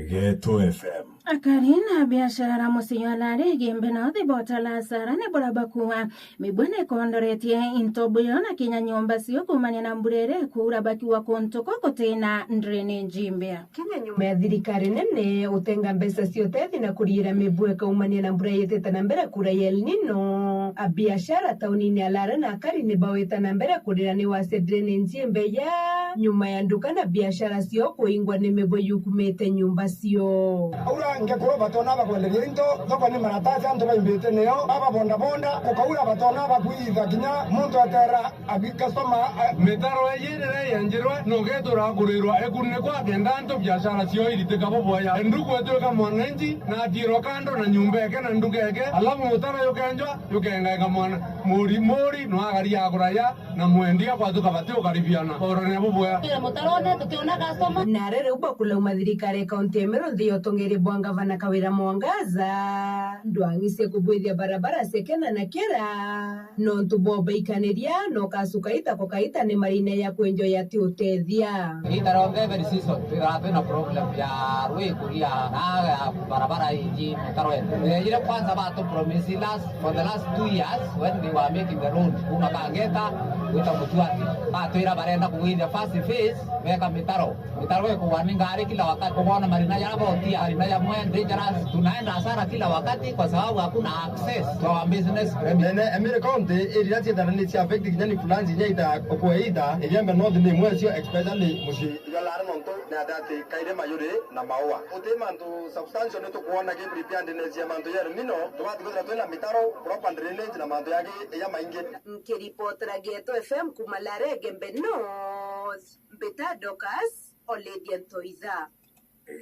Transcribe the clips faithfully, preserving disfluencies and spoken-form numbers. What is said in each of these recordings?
Geto F M. Akari na biashara mucii wa Lare Igembe North botala asara ni bura bakua mibwe ni kondoretie into buyo na kinya nyomba cio kumania na mbura iri kuura bakiuga kuntu ku kutina drainage mbea. Kinya nyuma ya thirikari nene utenga mbeca cia utethi na kuriira mibwe ikaumania na mbura yitite na mbere kuura ya El Nino, abiashara taunini ya Lare na akari ni bawita na mbere kurira ni wasia drainage mbeya nyuma ya nduka na biashara cio kuingwa ni mibwe yukumite nyomba cio. Aura ngekuru batona bakwenderia into, thoko ni maratasi, antu baimbite nio, baba bondabonda, kukaura batona bakwitha kinya muntu etera agi customer, a- Mitaro iji riria yenjirwe, nugethura kurirwa ikunikwa kenda antu biashara cio iritika bubwaya. Ndugu etwika mwananchi, na atirwa kando na nyumba eke na nduka eke, alafu mutaro yukenjwa, yukengaika mwana. Muri, muri, no agari aguraya, na mwendia kwathuka bati ukaribiana. Orania bubwea. Kira mutarone, tutiona customer. Nare riu bakulauma thirikari ya kaunti ya Meru nthi ya utongeria bwa ngavana Kawira Mwangaza, ndwang'i cia kubwithia barabara cia Kena na Kira, nontu bwa ubaikaniria, na ukacuka ita kukaita ni marine ya kwenjwa yati utethia. Ita rionthe every season, twithaga twina problem ya rwi kuria na ya barabara iji mutaro ene. Ire kwanza batu promise last for the last two years when they were making the road, kuma Kangeta gwita Mutuati, batwira barenda kugwithia first phase, beka mitaro. Mitaro ikugwa ni ngari kila wakati, ukona marina jara botia, marina jamwe dangerous, tunaenda hasara kila wakati kwa sababu hakuna access to our business premises. Ene Emiri County, area cietana ni cia affect kinya ni floods inya ita, ukue ita, Igembe North ni imwe cio, especially mucii jwa Lare nontu ni athati kaire mayuri na maua. Uti mantu substantial ni tukuona ki preparedness ya mantu ya El Nino, tubati kwithira twina mitaro, proper drainage na mantu yangi ya maingi. Nkiripotera Geto F M kuma Lare Igembe North, mbita Dorcas Oledia Ntoitha.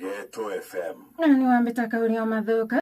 Geto F M. Na ni wambita kauri o mathuka.